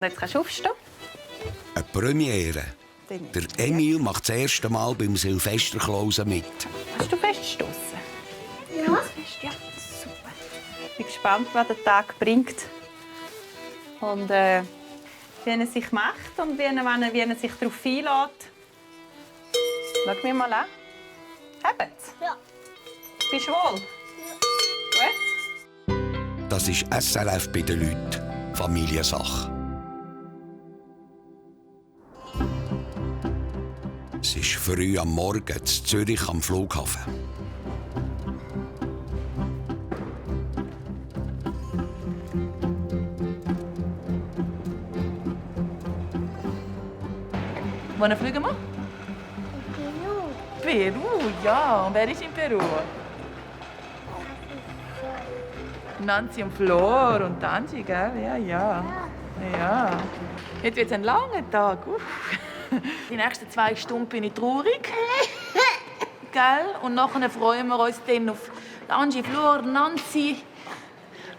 Jetzt kannst du aufstehen. Eine Premiere. Der Emil macht das erste Mal beim Silvesterklausen mit. Hast du festgestossen? Ja. Fest, ja. Super. Ich bin gespannt, was der Tag bringt. Und wie er sich macht und wie er sich darauf einlässt. Schau mich mal an. Habt's? Ja. Bist du wohl? Ja. Gut. Das ist SRF bei den Leuten. Familiensache. Es ist früh am Morgen in Zürich am Flughafen. Wohin fliegen wir? Peru, ja. Und wer ist in Peru? Nancy und Flor und Angie, gell? Ja. Jetzt wird es ein langer Tag. Die nächsten 2 Stunden bin ich traurig. Gell? Und nachher freuen wir uns dann auf Angie, Flor, Nancy.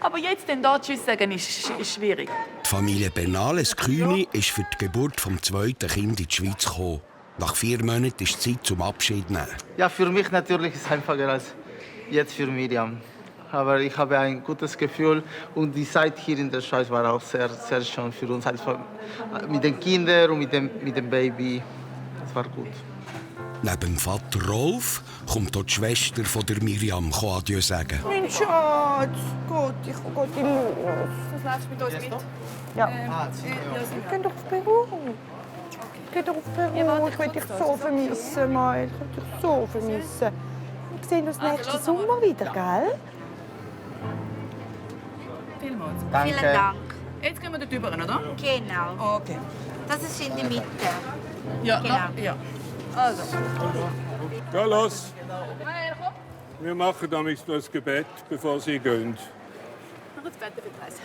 Aber jetzt dann da Tschüss sagen ist schwierig. Die Familie Bernales Kühni ist für die Geburt des zweiten Kindes in die Schweiz gekommen. Nach 4 Monaten ist es Zeit zum Abschied zu nehmen. Ja, für mich natürlich ist es einfacher als jetzt für Miriam. Aber ich habe ein gutes Gefühl und die Zeit hier in der Schweiz war auch sehr, sehr schön für uns. Also mit den Kindern und mit dem Baby. Das war gut. Neben dem Vater Rolf kommt auch die Schwester von der Miriam Adieu sagen. Mein Schatz, Gott, ich gehe in los. Was läufst du mit uns mit? Ja. Geh doch auf Peru. Geh doch auf Peru. Ich will dich so vermissen, Mai. Ich will dich so vermissen. Wir sehen uns nächsten Sommer wieder, gell? Vielmals. Danke. Vielen Dank. Jetzt gehen wir dort rüber, oder? Genau. Okay. Das ist in der Mitte. Ja, Genau. ja. Also. Carlos, wir machen damals noch ein Gebet, bevor Sie gehen. Noch ein Bett für die Reise.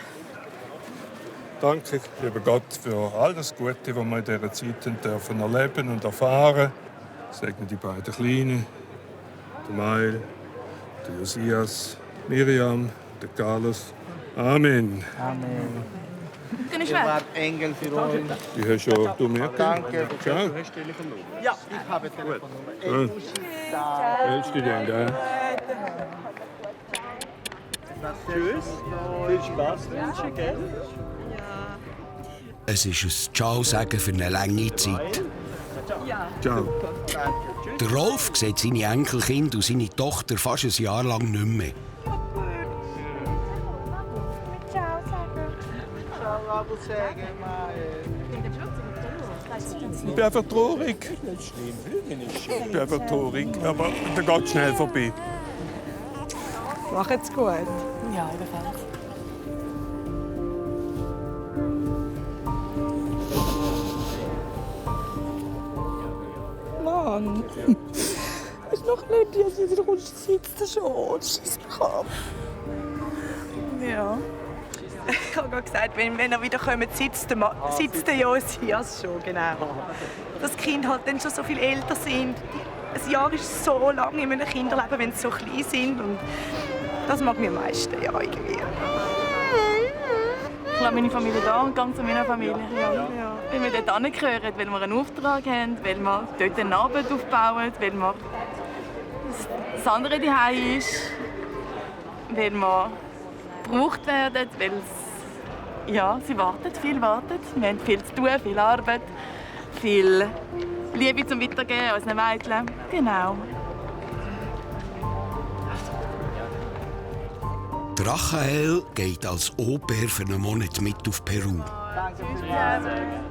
Danke, lieber Gott, für all das Gute, was wir in dieser Zeit dürfen erleben und erfahren. Segne die beiden Kleinen, den Mail, den Josias, Miriam, den Carlos. Amen. Amen. Bin ich Ihr weg? wart Engel für uns. Ich habe schon du mir Danke. Ciao. Ja, ich habe Telefonnummer. Hältst du denn da? Tschüss. Viel Spaß wünschen, gell? Es ist ein Ciao-Sagen für eine lange Zeit. Ciao. Der Rolf sieht seine Enkelkinder und seine Tochter fast ein Jahr lang nicht mehr. Ich bin einfach traurig. Ich bin einfach traurig, aber der geht schnell vorbei. Macht's gut. Ja, ebenfalls. Mann. Ist noch nicht, dass ich wieder sitzt schon. Scheiss mich ab. Ja. Ich habe gerade gesagt, wenn er wieder kommt, sitzt der Josias schon, genau. Dass die Kinder halt dann schon so viel älter sind. Ein Jahr ist so lang in einem Kinderleben, wenn sie so klein sind. Und das mag mir am meisten, ja, irgendwie. Ich lasse meine Familie da und gehe zu meiner Familie. Ja. Weil wir dort hingehören, weil wir einen Auftrag haben, weil wir dort eine Arbeit aufbauen, weil wir das andere daheim ist, weil wir gebraucht werden, weil sie warten, viel warten. Wir haben viel zu tun, viel Arbeit, viel Liebe zum Weitergeben unseren Mädchen. Genau. Der Rachael geht als Au-pair für einen Monat mit auf Peru.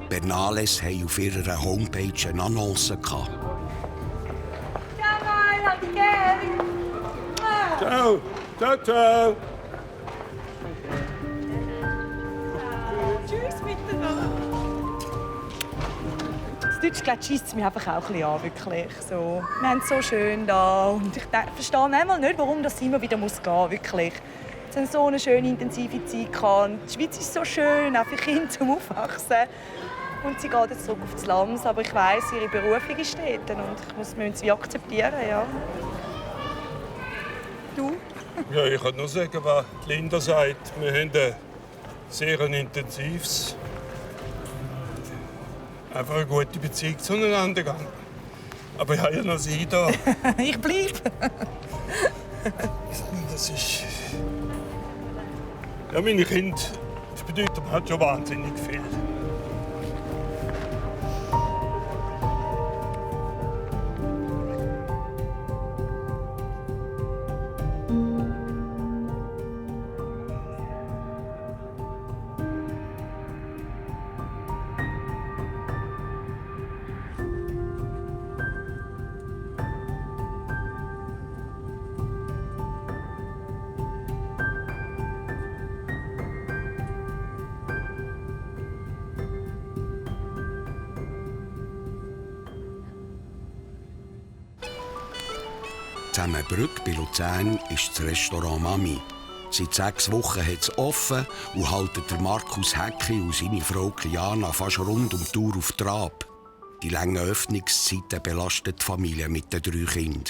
Bernales haben auf ihrer Homepage eine Annonce gehabt. Ciao. Ciao, ciao. Tschüss miteinander. Das Deutschland scheisst mich einfach auch ein bisschen an, wirklich. So. Wir haben es so schön da und ich verstehe einmal nicht, warum das immer wieder gehen muss, wirklich. Wir haben so eine schöne, intensive Zeit gehabt. Die Schweiz ist so schön, auch für Kinder zum Aufwachsen. Und sie geht jetzt zurück auf das Land, aber ich weiss, ihre Berufung ist dort und wir müssen sie akzeptieren, ja. Du? Ja, ich kann nur sagen, was Linda sagt. Wir haben ein sehr intensives einfach eine gute Beziehung zueinander gehen. Aber ich habe ja noch Sie da. Ich bleibe. Das ist... Ja, meine Kinder, das bedeutet mir halt schon wahnsinnig viel. Zusammenbrück bei Luzern ist das Restaurant Mami. Seit 6 Wochen hat es offen und halten der Markus Hecki und seine Frau Kiana fast rund um die Uhr auf Trab. Die langen Öffnungszeiten belasten die Familie mit den 3 Kindern.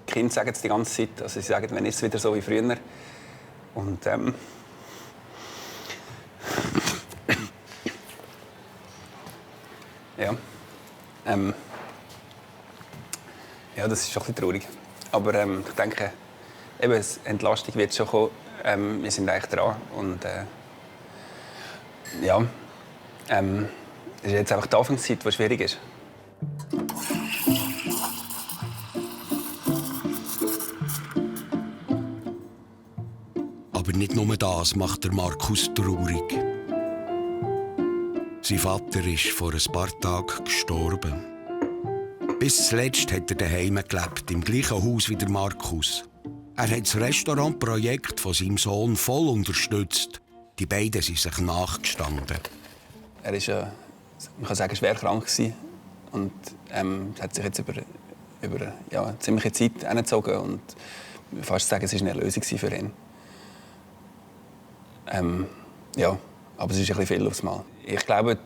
Die Kinder sagen es die ganze Zeit. Also sie sagen, wenn ist es wieder so wie früher. Und ja. Ja, das ist schon ein bisschen traurig. Aber ich denke, eben, Entlastung wird schon kommen. Wir sind eigentlich dran. Und ja, es ist jetzt einfach die Anfangszeit, die schwierig ist. Aber nicht nur das macht der Markus traurig. Sein Vater ist vor ein paar Tagen gestorben. Bis zuletzt hat er daheim gelebt, im gleichen Haus wie der Markus. Er hat das Restaurantprojekt von seinem Sohn voll unterstützt. Die beiden sind sich nachgestanden. Er war, man kann sagen, schwer krank und hat sich jetzt über eine ziemliche Zeit hingezogen und fast sagen, es war eine Lösung für ihn. Ja, aber es ist ein bisschen viel aufs Mal. Ich glaube,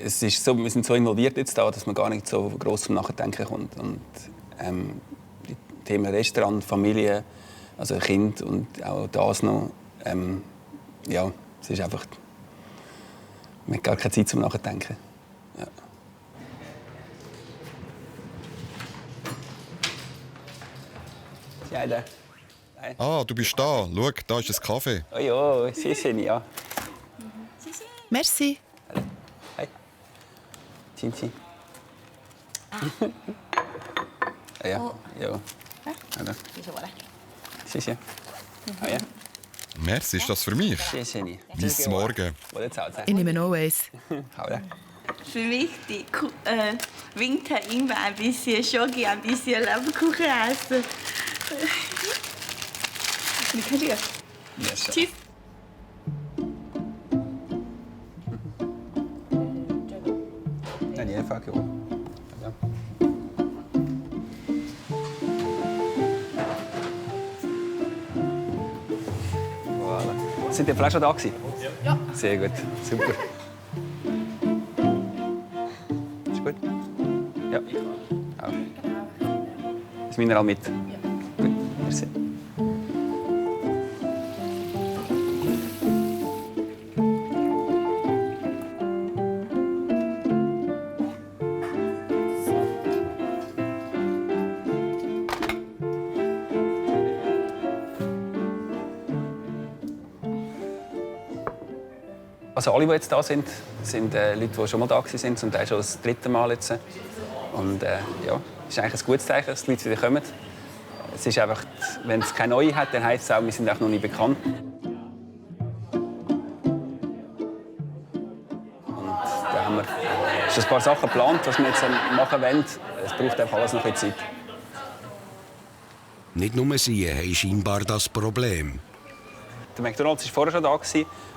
es ist so, wir sind so involviert jetzt da, dass man gar nicht so gross zum Nachdenken kommt. Und die Themen Restaurant, Familie, also Kind und auch das noch, ja, es ist einfach, man hat gar keine Zeit zum Nachdenken. Ja. Ja, da. Ah, du bist da. Schau, da ist ein Kaffee. Oh ja, sehr schön, ja. Merci. Hi. Cinci. Ah, ja, ja. Hallo. Sehr schön. Ah, ja. Merci, ist das für mich? Sehr schön. Bis morgen. Ich nehme noch eins. Für mich die Winter immer ein bisschen Schoki, ein bisschen Lebkuchen essen. Yes. Tschüss. Ja, die einfach ja. Voilà. Sind die Flaschen da gewesen? Ja. Sehr gut, super. Ist gut? Ja. Auch. Das Mineral mit? Ja. Gut, merci. Also alle, die jetzt da sind, sind Leute, die schon mal da waren, zum Teil schon das 3. Mal jetzt. Und ja, es ist eigentlich ein gutes Zeichen, dass die Leute wieder kommen. Es ist einfach, wenn es keine Neue hat, dann heisst es auch, wir sind auch noch nicht bekannt. Und da haben wir ein paar Sachen geplant, was wir jetzt machen wollen. Es braucht einfach alles noch ein bisschen Zeit. Nicht nur sie haben scheinbar das Problem. Der McDonald's war vorher schon da,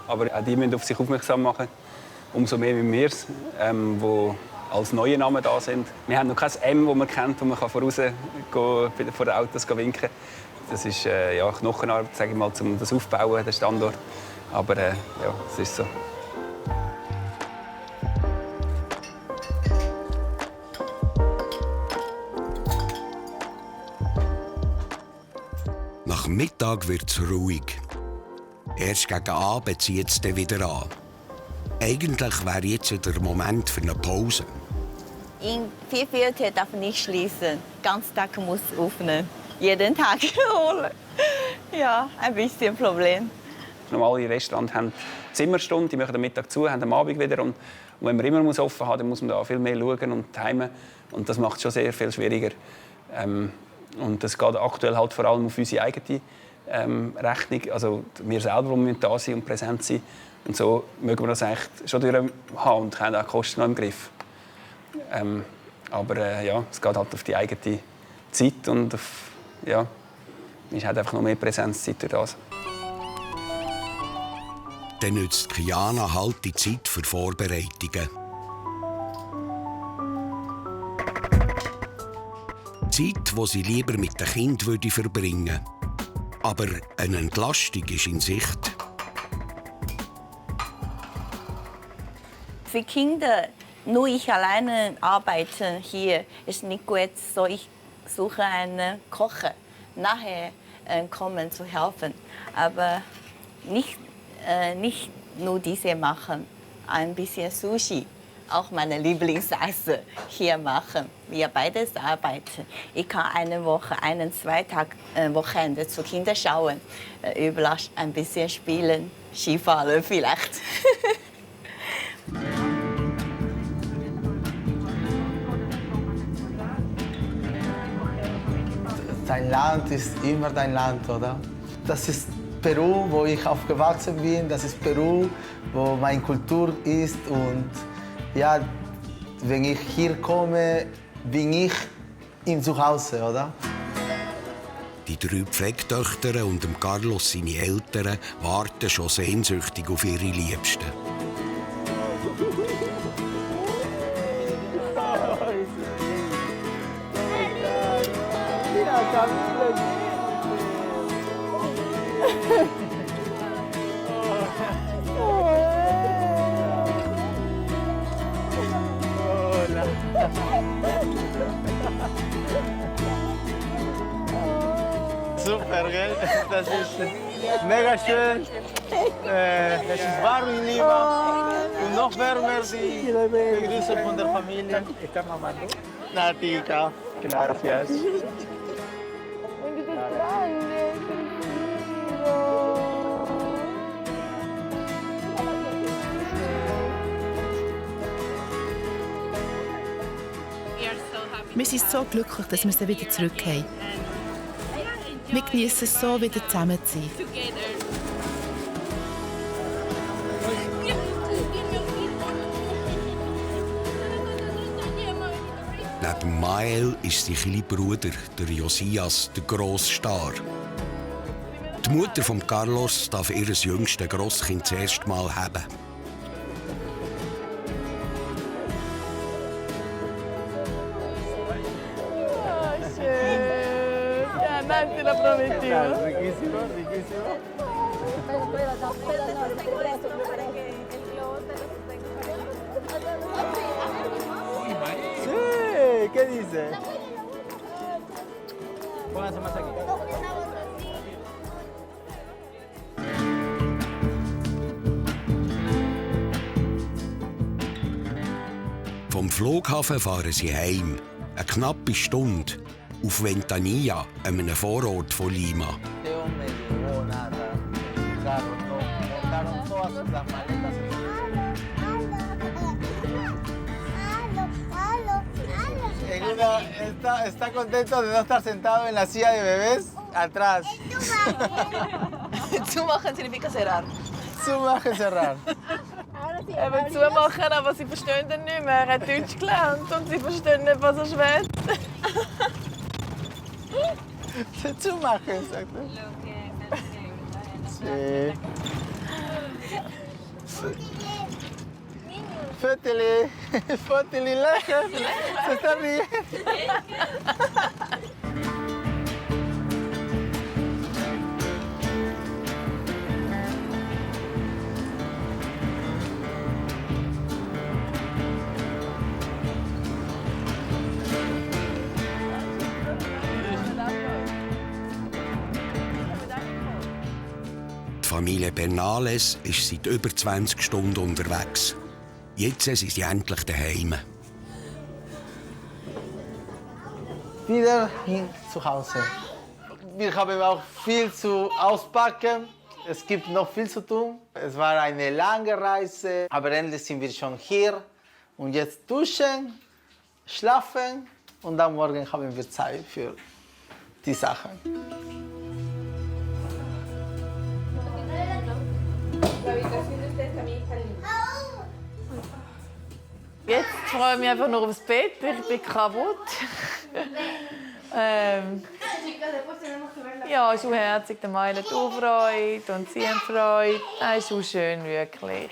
aber auch die müssen auf sich aufmerksam machen. Umso mehr wie wir es, die als neue Namen da sind. Wir haben noch kein M, das man kennt, wo man vorausgehen kann, vor den Autos winken. Das ist ja, Knochenarbeit, sage ich mal, um das aufzubauen, den Standort. Aber ja, es ist so. Nach Mittag wird es ruhig. Erst gegen Abend zieht es dann wieder an. Eigentlich wäre jetzt der Moment für eine Pause. In 4 darf nicht schließen. Ganz Tag muss öffnen. Jeden Tag holen. Ja, ein bisschen Problem. Normale Restaurants haben Zimmerstunde, die machen am Mittag zu, haben am Abend wieder. Und wenn man immer offen haben, dann muss man da viel mehr schauen und heimen. Und das macht es schon sehr viel schwieriger. Und das geht aktuell halt vor allem auf unsere eigene Rechnung. Also wir selber, die da sein und präsent sein. Und so mögen wir das eigentlich schon durch haben und haben auch die Kosten noch im Griff. Aber ja, es geht halt auf die eigene Zeit und auf, ja, es hat einfach noch mehr Präsenzzeit durch das. Dann nützt Kiana halt die Zeit für Vorbereitungen. Zeit, die sie lieber mit den Kindern verbringen würde. Aber eine Entlastung ist in Sicht. Für Kinder, nur ich alleine arbeite hier, ist nicht gut. So, ich suche einen Kocher, nachher kommen zu helfen. Aber nicht nur diese machen, ein bisschen Sushi. Auch meine Lieblingsessen hier machen. Wir beides arbeiten. Ich kann eine Woche, 2 Tage Wochenende zu Kindern schauen. Überall ein bisschen spielen, Skifahren vielleicht. Dein Land ist immer dein Land, oder? Das ist Peru, wo ich aufgewachsen bin. Das ist Peru, wo meine Kultur ist. Und ja, wenn ich hier komme, bin ich im Zuhause, oder? Die 3 Pflegetöchter und Carlos seine Eltern warten schon sehnsüchtig auf ihre Liebsten. Super, gell? Das ist mega schön. Es ist warm in Lima. Und noch wärmer die Begrüßung von der Familie. Natica. Gracias. Wir sind so glücklich, dass wir sie wieder zurück haben. Wir genießen es so, wieder zusammen zu sein. Neben Mael ist sein kleiner Bruder, der Josias, der Grossstar. Die Mutter von Carlos darf ihr jüngstes Grosskind das erste Mal haben. Te lo prometió. Riquísimo, riquísimo. Sí, ¿qué dice? Pónganse más aquí. Vom Flughafen fahren sie heim. Eine knappe Stunde. Auf Ventanilla, einem Vorort von Lima. Está contento de no estar sentado en la silla de bebés atrás. Zumachen significa cerrar. Zumachen, cerrar. Er will zumachen, aber sie verstehen ihn nicht mehr. Er hat Deutsch gelernt und sie verstehen nicht, was er schwätzt. Zumachen, sagt er. Föteli, Föteli, lächeln. Se está riendo. Familie Bernales ist seit über 20 Stunden unterwegs. Jetzt sind sie endlich daheim. Wieder hin zu Hause. Wir haben auch viel zu auspacken. Es gibt noch viel zu tun. Es war eine lange Reise, aber endlich sind wir schon hier. Und jetzt duschen, schlafen und dann morgen haben wir Zeit für die Sachen. Jetzt freue ich mich einfach nur aufs Bett. Ich bin kaputt. Ja, es ist herzig. Der Mail hat auch Freude und sie haben Freude. Das ist so schön, wirklich.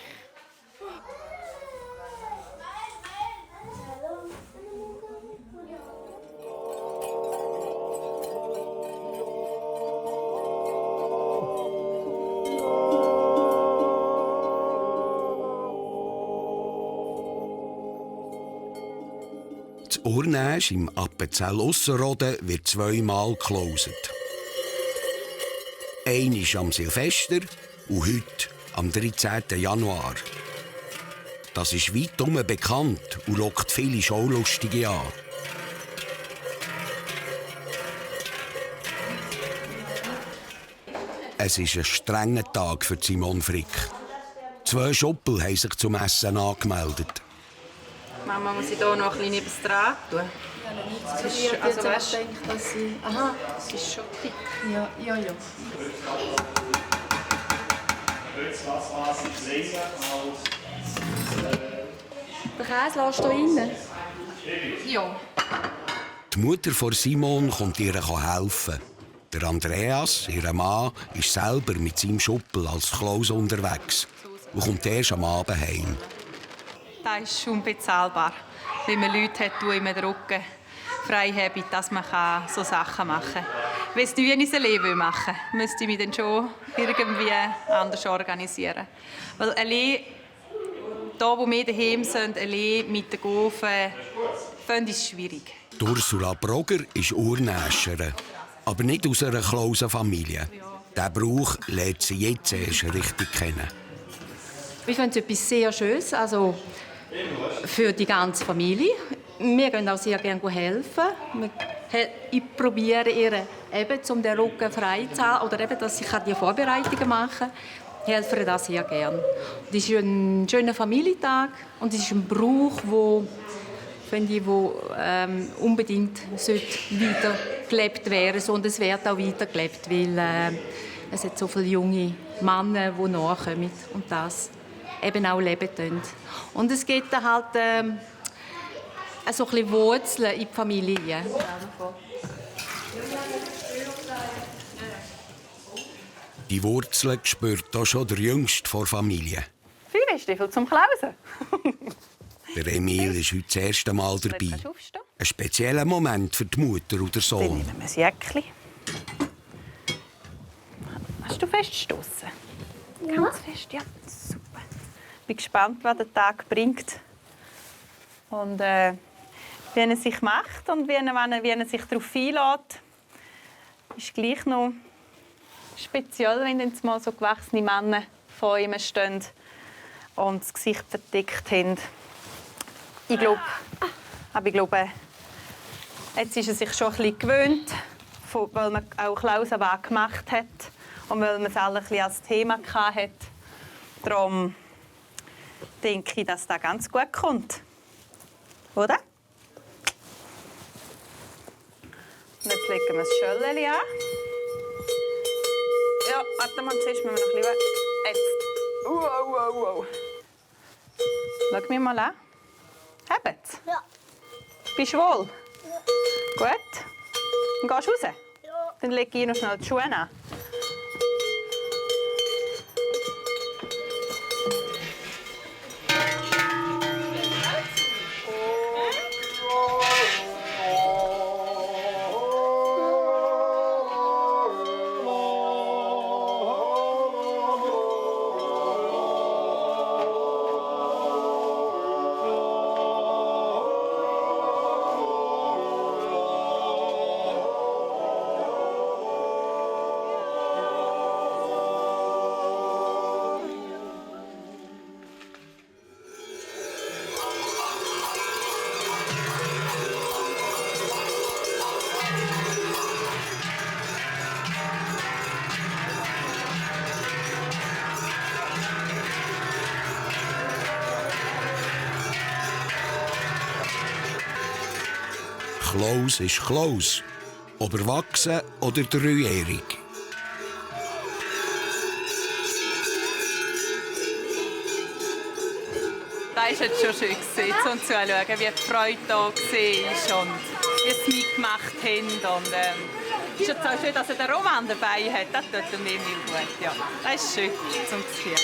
Das Urnäsch im Appenzell Ausserrhoden wird zweimal geclosed. Einmal am Silvester und heute, am 13. Januar. Das ist weitherum bekannt und lockt viele Schaulustige an. Es ist ein strenger Tag für Simon Frick. 2 Schuppel haben sich zum Essen angemeldet. Mama, muss ich hier noch ein bisschen etwas dran tun? Das ist, also, weißt, dass sie... Aha, das ist schon dick. Ja. Den Käse lässt du rein? Ja. Die Mutter von Simon kommt ihr helfen. Der Andreas, ihr Mann, ist selber mit seinem Schuppel als Klaus unterwegs und kommt erst am Abend heim. Das ist unbezahlbar, wenn man Leute hat, die immer den Rücken frei haben, dass man so Sachen machen kann. Wenn es nie in sein Leben machen will, müsste ich mich dann schon irgendwie anders organisieren. Weil allein, da wo wir daheim sind, allein mit den Gofen, finde ich es schwierig. Ursula Brogger ist Urnäscherin, aber nicht aus einer Klausenfamilie. Diesen Brauch lernt sie jetzt erst richtig kennen. Ich finde es etwas sehr Schönes, also für die ganze Familie. Wir gehen auch sehr gerne helfen. Ich probiere ihr, eben, um den Rücken frei zu haben, oder eben, dass ich die Vorbereitungen machen kann. Ich helfe das sehr gerne. Es ist ein schöner Familientag und es ist ein Brauch, der unbedingt weiter gelebt werden sollte. Und es wird auch weiter gelebt, weil es hat so viele junge Männer, die nachkommen und das eben auch leben können. Und es gibt dann halt so ein bisschen Wurzeln in die Familie. Die Wurzeln spürt auch schon der Jüngste der Familie. Viele Stiefel zum Klausen. Der Emil ist heute das erste Mal dabei. Ein spezieller Moment für die Mutter und den Sohn. Dann nehmen wir ein Jäckchen. Hast du festgestossen? Ja. Ganz fest, ja. Super. Ich bin gespannt, was der Tag bringt. Und wie er sich macht und wie er sich darauf einlässt, ist gleich noch speziell, wenn dann mal so gewachsene Männer vor ihm stehen und das Gesicht verdeckt haben. Ich glaube, jetzt ist er sich schon ein bisschen gewöhnt, weil man auch Klausenwagen gemacht hat und weil man es alle ein bisschen als Thema hatte. Darum denke ich, dass das ganz gut kommt. Oder? Und jetzt legen wir das Schöllchen an. Ja, warte mal, zuerst müssen wir noch ein bisschen... Jetzt. Wow. Schau mich mal an. Habt's? Ja. Bist du wohl? Ja. Gut. Dann gehst du raus? Ja. Dann lege ich noch schnell die Schuhe an. Klaus ist Klaus. Ob erwachsen oder dreijährig. Das ist jetzt schon schön gewesen, zum Zuschauen, wie die Freude da war und wie sie mitgemacht haben. Und, es ist jetzt auch schön, dass er den Roman dabei hat. Das tut mir gut. Ja, das ist schön zum Sehen.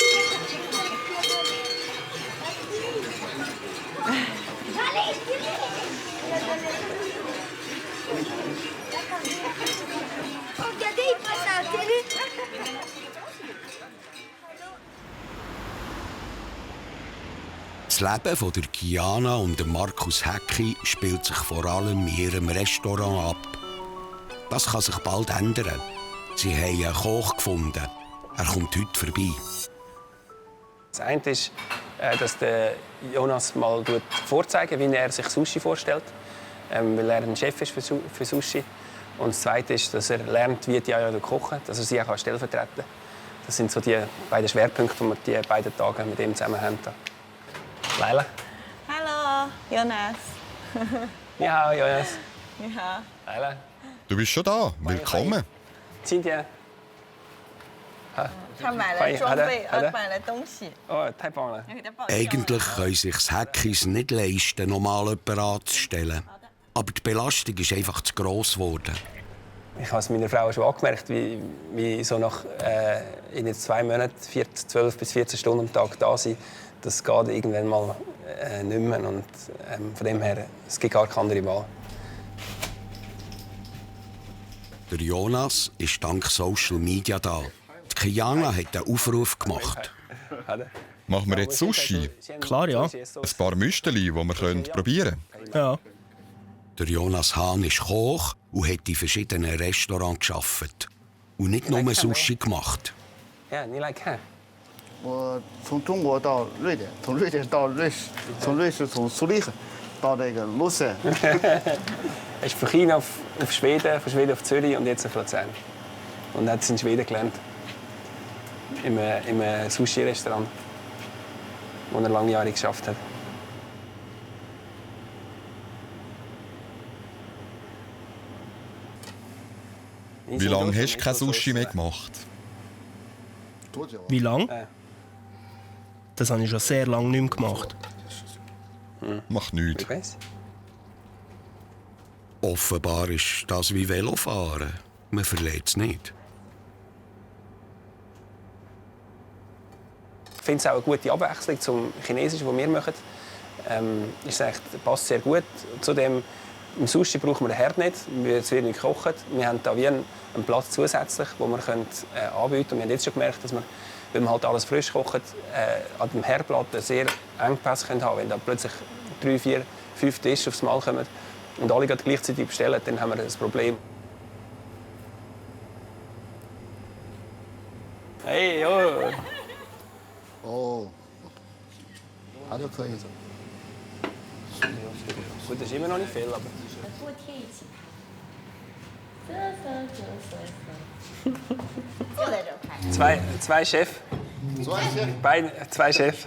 Das Leben von der Kiana und Markus Häcki spielt sich vor allem in ihrem Restaurant ab. Das kann sich bald ändern. Sie haben einen Koch gefunden. Er kommt heute vorbei. Das eine ist, dass der Jonas mal vorzeigen, wie er sich Sushi vorstellt, weil er ein Chef ist für Sushi. Und das zweite ist, dass er lernt, wie die Jaja kochen, dass er sie auch stellvertreten kann. Das sind so die beiden Schwerpunkte, die wir die beiden Tage mit ihm zusammen haben. Leila. Hallo, Jonas. Ja, Jonas. Ja. Leila. Du bist schon da. Willkommen. 今天 他买了装备，买了东西。 Oh, 太棒了。 Eigentlich können sich das Häckis nicht leisten, normal jemanden anzustellen. Aber die Belastung ist einfach zu gross geworden. Ich habe es meiner Frau schon angemerkt, wie so nach in jetzt 2 Monaten 12 bis 14 Stunden am Tag da sind. Das geht irgendwann mal nicht mehr. Und von dem her, es gibt gar keine andere Wahl. Der Jonas ist dank Social Media da. Die Kiana hat einen Aufruf gemacht. Machen wir jetzt Sushi? Klar, ja. Ein paar Müsteli, die wir probieren können? Ja. Der Jonas Hahn ist Koch und hat in verschiedenen Restaurants gearbeitet. Und nicht nur Sushi gemacht. Ja, nicht like her. 我从中国到瑞典，从瑞典到瑞士，从瑞士从苏黎世到这个卢森。 Er ist von China auf Schweden, von Schweden auf Zürich und jetzt auf Luzern. Und er hat es in Schweden gelernt. Im Sushi-Restaurant, wo er lange Jahre gearbeitet hat. Wie lange hast du kein Sushi mehr gemacht? Wie lange? Das habe ich schon sehr lange nicht mehr gemacht. Macht nichts. Offenbar ist das wie Velofahren. Man verliert es nicht. Ich finde es auch eine gute Abwechslung zum Chinesischen, das wir machen. Passt sehr gut. Zudem, im Sushi brauchen wir den Herd nicht. Es wird nicht gekocht. Wir haben da wie einen Platz zusätzlich, den wir anbieten können. Wir haben jetzt schon gemerkt, dass wir, wenn wir halt alles frisch kochen, an dem Herdblatt sehr Engpässe haben können. Wenn da plötzlich 3, 4, 5 Tische aufs Mal kommen und alle gleichzeitig bestellen, dann haben wir ein Problem. Hey, oh! Oh, also可以。 Gut, das ist immer noch nicht viel, aber... Zwei Chefs. Zwei Chefs.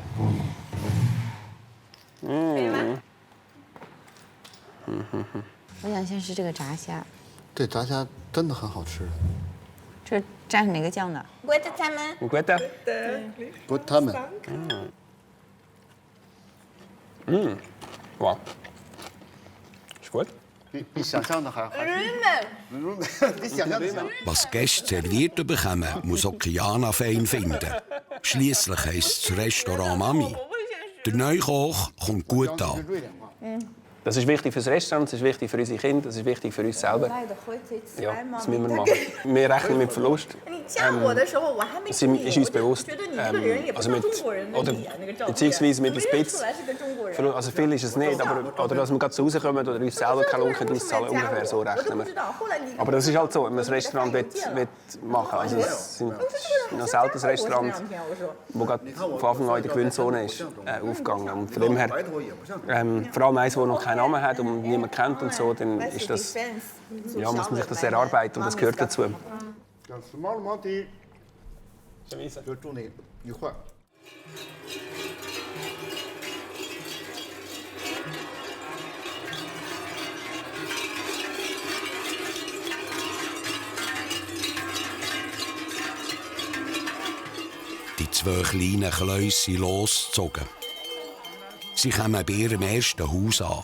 我想先吃这个炸虾，这炸虾真的很好吃。这蘸哪个酱的？ Gute zusammen. Gute? Gut, Tamen. Wow. Ist gut. Wie想象的还 比想象的香。 Was die Gäste serviert bekommen, muss auch Kiana fein finden. Schliesslich heisst das Restaurant Mami. Der neue Koch kommt gut an. Das ist wichtig für das Restaurant, das ist wichtig für unsere Kinder, das ist wichtig für uns selber. Ja, das müssen wir machen. Wir rechnen mit Verlust. Das ist uns bewusst. Beziehungsweise mit ein bisschen. Also viel ist es nicht, aber oder dass wir gerade rauskommen oder uns selber keine Lohn auszahlen, ungefähr so rechnen wir. Aber das ist halt so, wenn man ein Restaurant machen will. Also es sind noch selten ein Restaurant, das gerade von Anfang an in der Gewinnzone ist, aufgegangen. Und von dem her, vor allem eins, das noch keinen Namen hat und niemand kennt und so, dann ist das, ja, muss man sich das erarbeiten und das gehört dazu. 2 kleinen Kläusse losgezogen. Sie kommen bei ihrem ersten Haus an.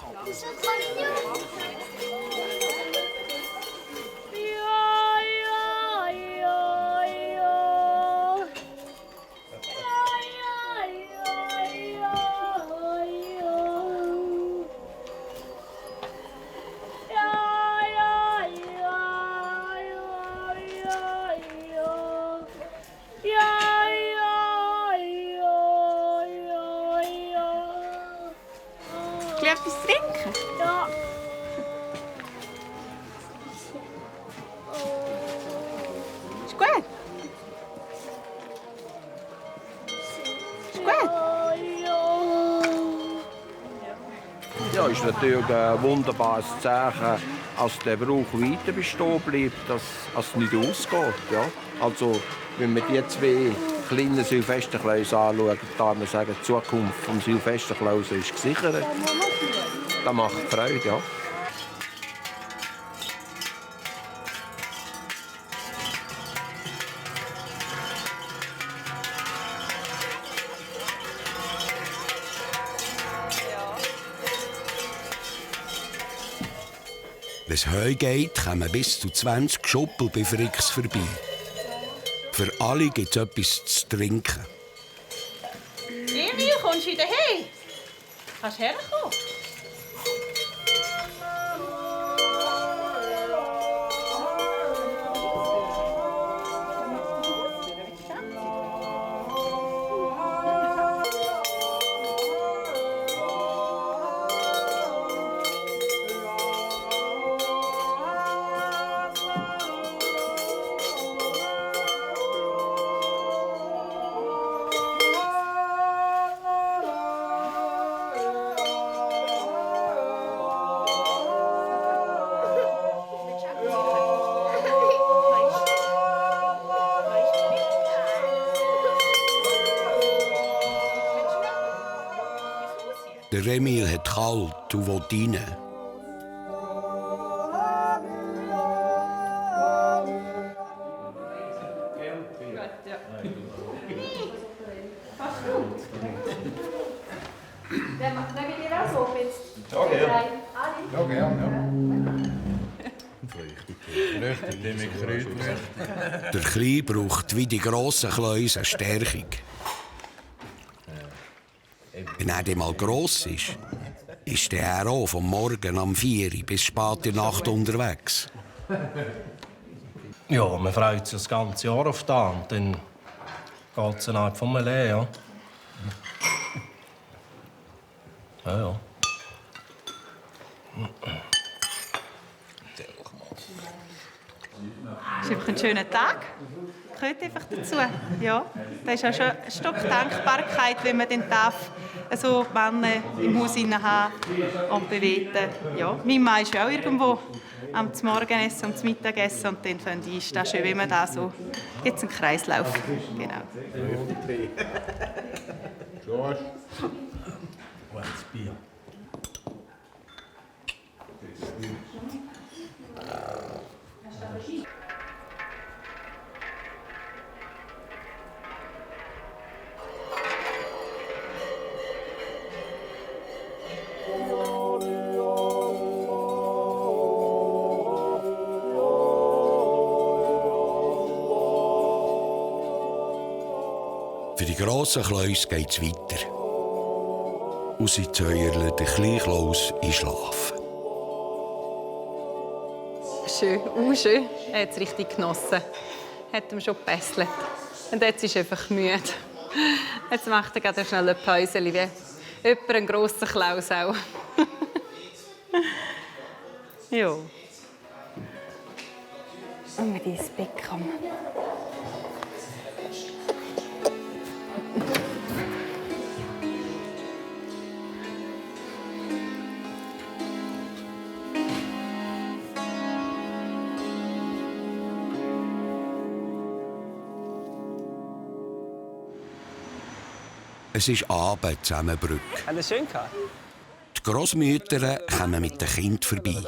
Etwas trinken? Ja. Ist gut? Ist gut? Ja, ist natürlich ein wunderbares Zeichen, dass der Brauch weiter bestehen bleibt, dass es nicht ausgeht. Ja? Also, wenn wir die 2 kleinen Silvesterkläuse anschauen, darf man sagen, die Zukunft des Silvesterklaus ist gesichert. Das macht Freude, ja. Wenn es heu geht, kommen bis zu 20 Schuppel bei Fricks vorbei. Für alle gibt es etwas zu trinken. Emil, kommst du wieder her? Kannst du herkommen? Der Emil hat kalt und will rein. Der Kleine braucht wie die grossen Kläuse eine Stärkung. Wenn er mal gross ist er auch vom Morgen am 4 Uhr bis spät in der Nacht unterwegs. Ja, man freut sich das ganze Jahr auf das. Und dann geht es dann von mir leer, ja. Ja. Es ist einfach ein schöner Tag. Gehört einfach dazu. Ja. Das ist auch schon ein Stück Dankbarkeit, wenn man den darf, so Männer im Haus haben und bewegen. Ja. Mein Mann ist ja auch irgendwo am Morgenessen und zum Mittagessen. Und dann finde ich, ist das schön, wenn man da so... Jetzt einen Kreislauf. Genau. George. Wo ist das Bier? Für die grossen Kläuse geht es weiter. Und sie zäuerlen den kleinen Klaus in Schlaf. Schön, schön. Er hat es richtig genossen. Er hat ihm schon gebesselt. Und jetzt ist er einfach müde. Jetzt macht er gerade schnell eine Pause, wie jemand einen grossen Klaus auch. Ja. Und mit ins Bett kommen. Es ist Abend Zusammenbrück. Haben Sie es schön gehabt? Die Grossmütter kommen mit den Kindern vorbei.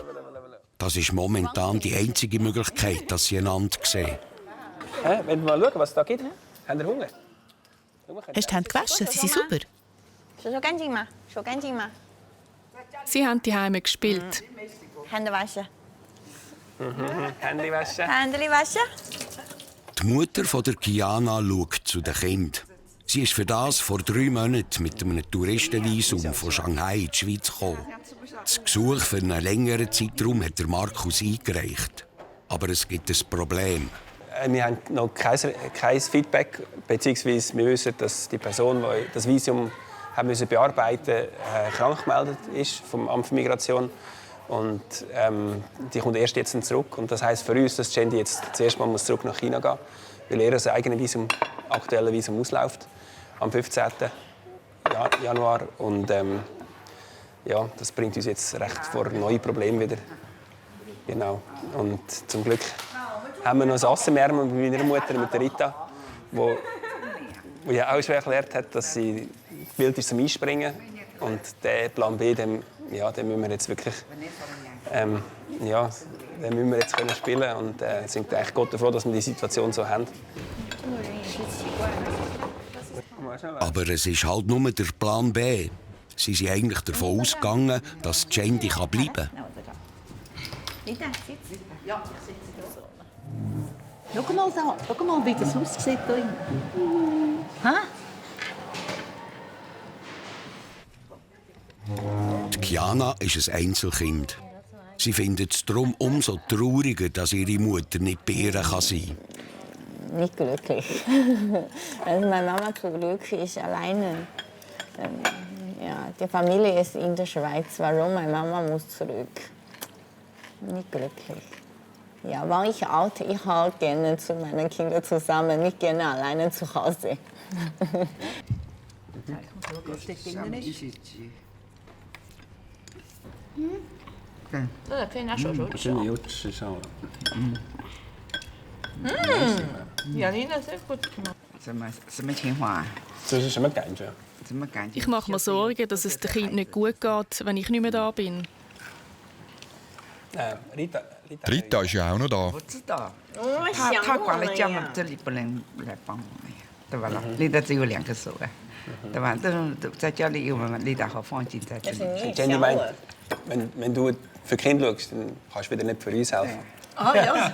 Das ist momentan die einzige Möglichkeit, dass sie einander sehen. Wenn wir mal schauen, was es da gibt. Haben Sie Hunger? Hast du die Hände gewaschen? Sie sind super. Sie haben die Heime gespielt. Hände waschen. Hände waschen. Hände waschen. Die Mutter von der Kiana schaut zu den Kindern. Sie ist für das vor 3 Monaten mit einem Touristenvisum von Shanghai in die Schweiz gekommen. Das Gesuch für einen längeren Zeitraum hat der Markus eingereicht. Aber es gibt ein Problem. Wir haben noch kein Feedback, beziehungsweise wir wissen, dass die Person, die das Visum bearbeiten musste, krank gemeldet ist vom Amt für Migration. Und die kommt erst jetzt zurück. Und das heisst für uns, dass Jendi jetzt zuerst mal zurück nach China gehen muss, weil er sein eigenes aktuelles Visum ausläuft am 15. Januar. Und ja, das bringt uns jetzt recht vor neue Probleme wieder. Genau. Und zum Glück haben wir noch ein Ass im Ärmel mit meiner Mutter, mit der Rita, die ja auch schon erklärt hat, dass sie gewillt ist zum Einspringen. Und den Plan B, den müssen wir jetzt wirklich den müssen wir jetzt spielen und sind echt Gott froh, dass wir die Situation so haben. Aber es ist halt nur der Plan B. Sie sind eigentlich davon ausgegangen, dass Jendi bleiben kann. Ja, ich sitze da. Schau mal, wie das aussieht hier innen. Die Kiana ist ein Einzelkind. Sie findet es darum umso trauriger, dass ihre Mutter nicht bei ihr sein kann. Nicht glücklich. Also meine Mama zum Glück ist alleine. Die Familie ist in der Schweiz. Warum? Meine Mama muss zurück. Nicht glücklich. Ja, war ich alt, ich halt gerne zu meinen Kindern zusammen, nicht gerne alleine zu Hause. Das可以拿手手指。真的有吃上了。Janina, sehr gut gemacht. 什么情况啊？ 这是什么感觉？ 什么感觉？ Ich mache mir Sorgen, dass es dem Kind nicht gut geht, wenn ich nicht mehr da bin. Rita ist ja auch noch da. 我知道，他挂了家嘛，这里不能来帮我们呀，对吧啦？Rita只有2个手啊，对吧？都在家里有我们 Rita 好放进在这里。 Jenny meint, wenn du für die Kinder schaust, dann kannst du wieder nicht für uns helfen. Ah ja.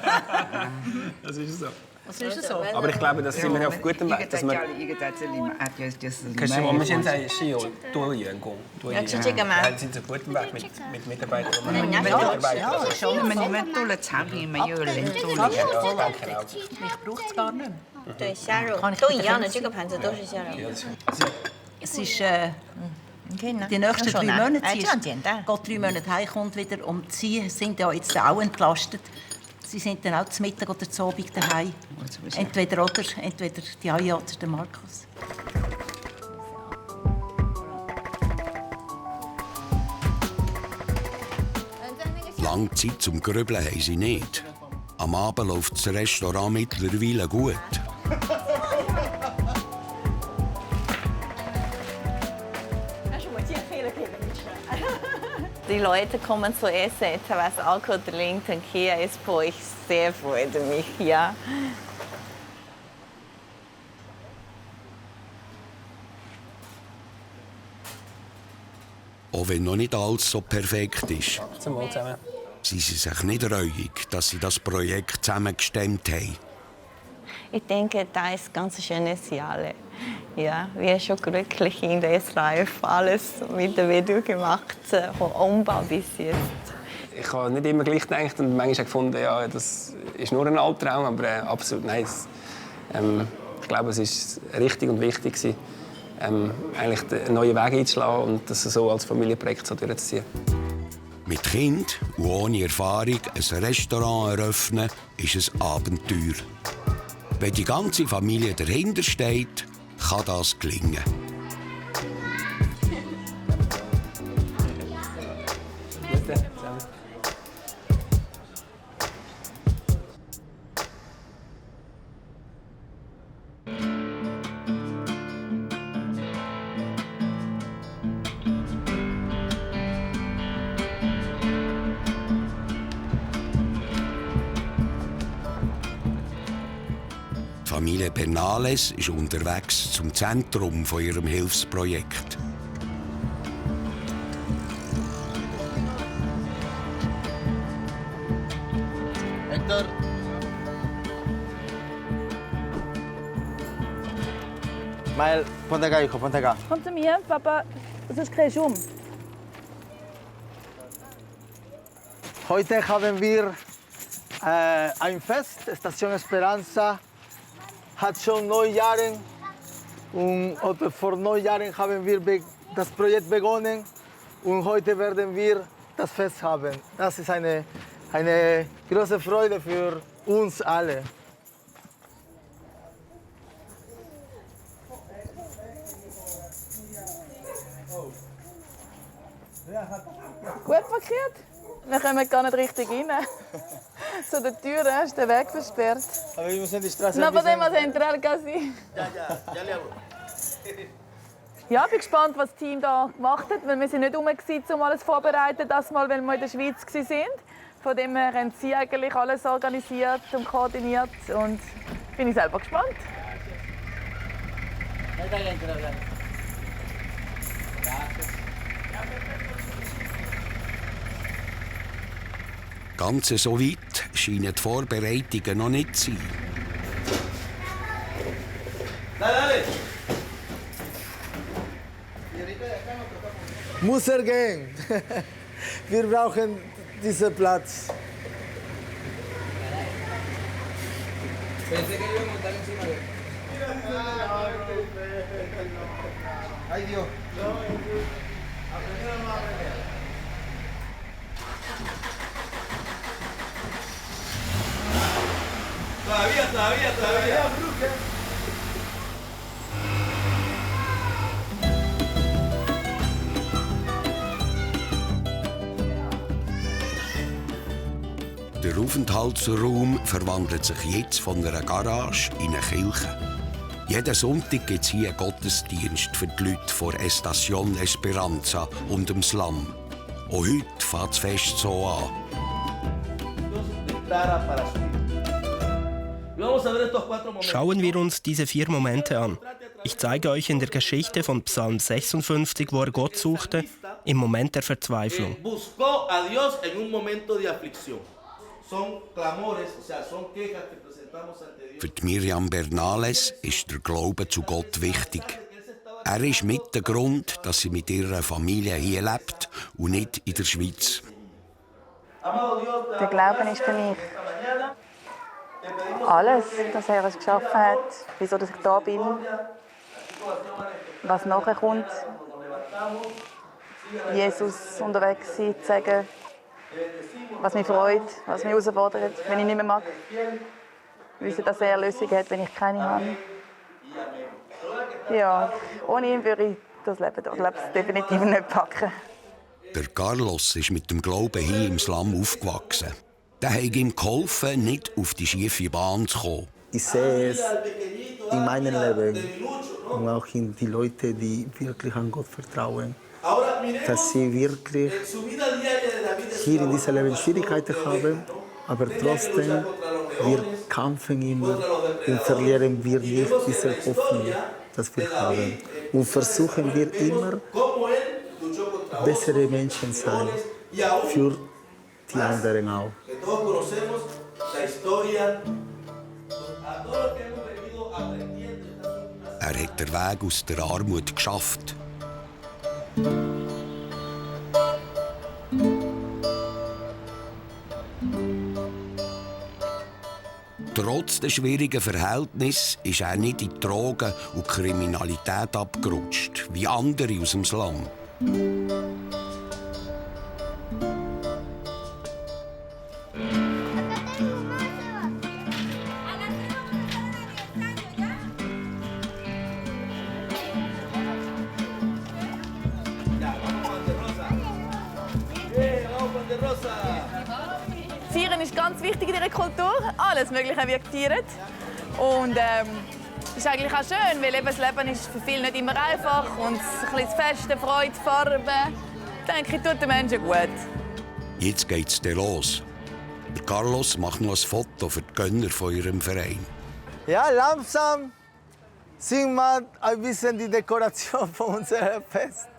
Das ist so. Was ist so? Aber ich glaube, das sind wir auf gutem Weg. Dass wir 一个在这里嘛，就是。 可是我们现在是有多员工，要吃这个吗？ sind auf gutem Weg mit Mitarbeitern. Ja, schon. Wenn man多了产品，没有人做了。 Mich braucht es gar nicht mehr. 对，虾肉都一样的，这个盘子都是虾肉。 Es ist die nächsten 3 Monate. Sie geht 3 Monate heim, kommt wieder. Und sie sind ja jetzt auch entlastet. Sie sind dann auch zum Mittag oder zum Abend daheim. Entweder die Aya oder der Markus. Lange Zeit zum Grübeln haben sie nicht. Am Abend läuft das Restaurant mittlerweile gut. Die Leute kommen zu essen, was Alkohol trinken. Hier ist für euch sehr freut mich, ja. Auch wenn noch nicht alles so perfekt ist, Zum Wohl zusammen. sind sie sich nicht reuig, dass sie das Projekt zusammengestemmt haben. Ich denke, da ist ein ganz schönes Jahr. Ja, wir sind schon glücklich in der SRF. Alles mit dem Video gemacht, vom Umbau bis jetzt. Ich habe nicht immer gleich gedacht und manchmal gefunden, ja, das ist nur ein Albtraum, aber absolut nein. Ich glaube, es war richtig und wichtig, eigentlich einen neuen Weg einzuschlagen und das so als Familienprojekt so durchzuziehen. Mit Kind und ohne Erfahrung ein Restaurant eröffnen, ist ein Abenteuer. Wenn die ganze Familie dahinter steht, kann das gelingen. Die Familie Bernales ist unterwegs zum Zentrum von ihrem Hilfsprojekt. Hector. Mael, ponte acá, hijo, ponte acá. Komm zu mir, Papa, sonst drehst du um. Heute haben wir ein Fest. Station Esperanza hat schon 9 Jahre. Und vor 9 Jahren haben wir das Projekt begonnen. Und heute werden wir das Fest haben. Das ist eine große Freude für uns alle. Gut verkehrt? Wir kommen gar nicht richtig rein. Zu der Tür ist der Weg versperrt. Aber wir müssen die Straße No podemos entrar casi. Ja, ich bin gespannt, was das Team hier gemacht hat. Weil wir sind nicht herum, um alles vorzubereiten, das Mal, weil wir in der Schweiz waren. Von dem her haben sie eigentlich alles organisiert und koordiniert. Und bin ich selber gespannt. Ganz so weit scheinen die Vorbereitungen noch nicht zu sein. Muss er gehen. Wir brauchen diesen Platz. Ay, Dios. Todavía. Der Aufenthaltsraum verwandelt sich jetzt von einer Garage in eine Kirche. Jeden Sonntag gibt es hier einen Gottesdienst für die Leute von Estación Esperanza und dem Slum. Auch heute fängt das Fest so an. Schauen wir uns diese 4 Momente an. Ich zeige euch in der Geschichte von Psalm 56, wo er Gott suchte, im Moment der Verzweiflung. Für Miriam Bernales ist der Glaube zu Gott wichtig. Er ist mit der Grund, dass sie mit ihrer Familie hier lebt und nicht in der Schweiz. Der Glaube ist für mich alles, dass er es geschaffen hat, wieso ich da bin, was nachher kommt. Jesus unterwegs sein, zu sagen, was mich freut, was mich herausfordert, wenn ich nicht mehr mag. Wissen, dass er Lösungen hat, wenn ich keine habe. Ja, ohne ihn würde ich das Leben hier definitiv nicht packen. Der Carlos ist mit dem Glauben hier im Slum aufgewachsen. Der hat ihm geholfen, nicht auf die schiefe Bahn zu kommen. Ich sehe es in meinem Leben und auch in die Leute, die wirklich an Gott vertrauen, dass sie wirklich hier in diesem Leben Schwierigkeiten haben, aber trotzdem, wir kämpfen immer und verlieren wir nicht diese Hoffnung, dass wir haben. Und versuchen wir immer, bessere Menschen zu sein für die anderen auch. Er hat den Weg aus der Armut geschafft. Trotz der schwierigen Verhältnisse ist er nicht in Drogen und Kriminalität abgerutscht, wie andere aus dem Slum. Feiern ist ganz wichtig in dieser Kultur. Alles Mögliche wird gefeiert. Und es ist eigentlich auch schön, weil eben das Leben ist für viele nicht immer einfach. Und ein bisschen Feste, Freude, Farbe, denke ich, tut den Menschen gut. Jetzt geht's los. Der Carlos macht noch ein Foto für die Gönner von ihrem Verein. Ja, langsam sieht man ein bisschen die Dekoration von unserem Fest.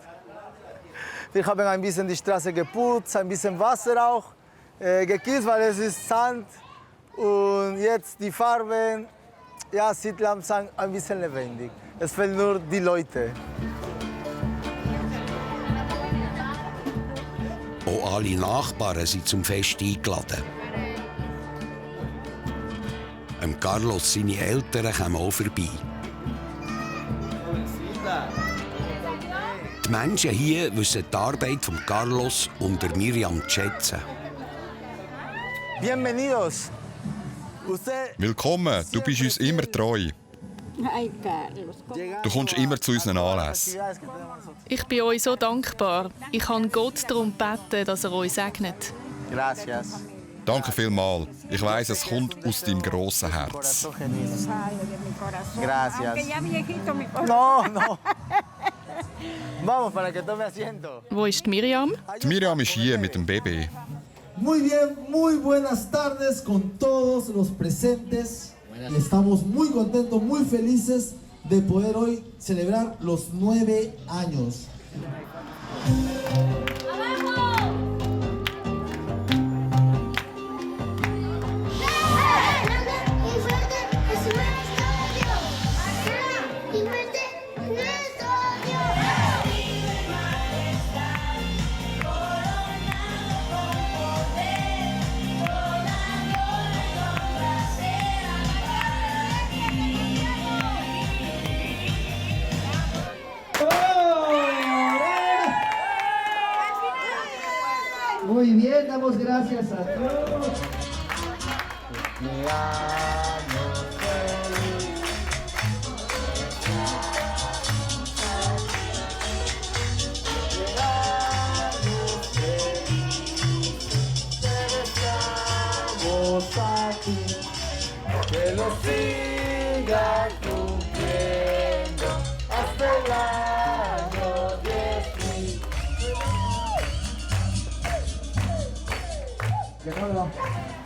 Wir haben ein bisschen die Straße geputzt, ein bisschen Wasser auch gekippt, weil es ist Sand. Und jetzt die Farben, ja, sieht langsam ein bisschen lebendig. Es fehlen nur die Leute. Auch alle Nachbarn sind zum Fest eingeladen. Carlos seine Eltern kommen auch vorbei. Die Menschen hier wissen die Arbeit von Carlos und der Miriam zu schätzen. Bienvenidos. Willkommen, du bist uns immer treu. Du kommst immer zu unseren Anlässen. Ich bin euch so dankbar. Ich kann Gott darum beten, dass er euch segnet. Gracias. Danke vielmals. Ich weiss, es kommt aus deinem grossen Herz. Gracias. No, no. Vamos, para que tome asiento. Wo ist die Miriam? Die Miriam ist hier mit dem Baby. Muy bien, muy buenas tardes con todos los presentes. Y estamos muy contentos, muy felices de poder hoy celebrar los 9 años. Muy bien, damos gracias a todos. Que lo siga cumpliendo hasta el año 10.000.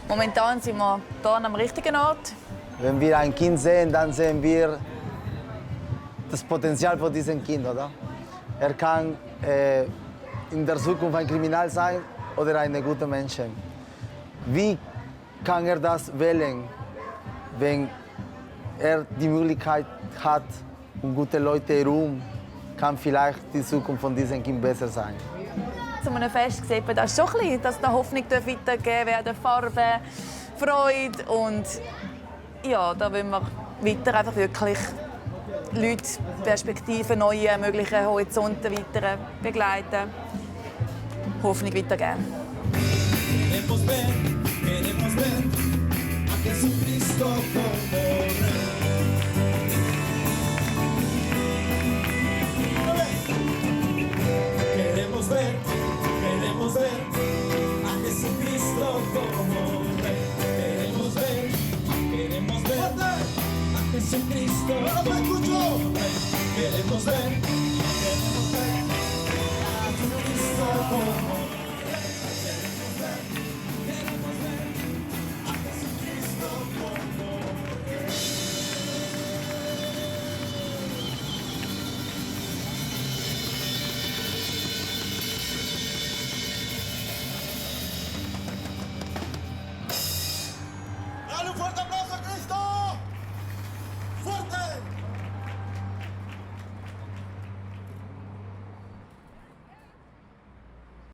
Momentan sind wir hier am richtigen Ort. Wenn wir ein Kind sehen, dann sehen wir das Potenzial von diesem Kind, oder? Er kann in der Zukunft ein Kriminal sein oder ein guter Mensch. Wie kann er das wählen, wenn er die Möglichkeit hat und gute Leute herum, kann vielleicht die Zukunft von diesem Kind besser sein. Zu einem Fest sieht man das schon ein bisschen, dass da Hoffnung weitergegeben werden, Farbe, Freude und ja, da wollen wir weiter einfach wirklich Leute, Perspektiven, neue, mögliche Horizonte weiter begleiten, Hoffnung weitergeben. Queremos ver a Jesucristo como Rey.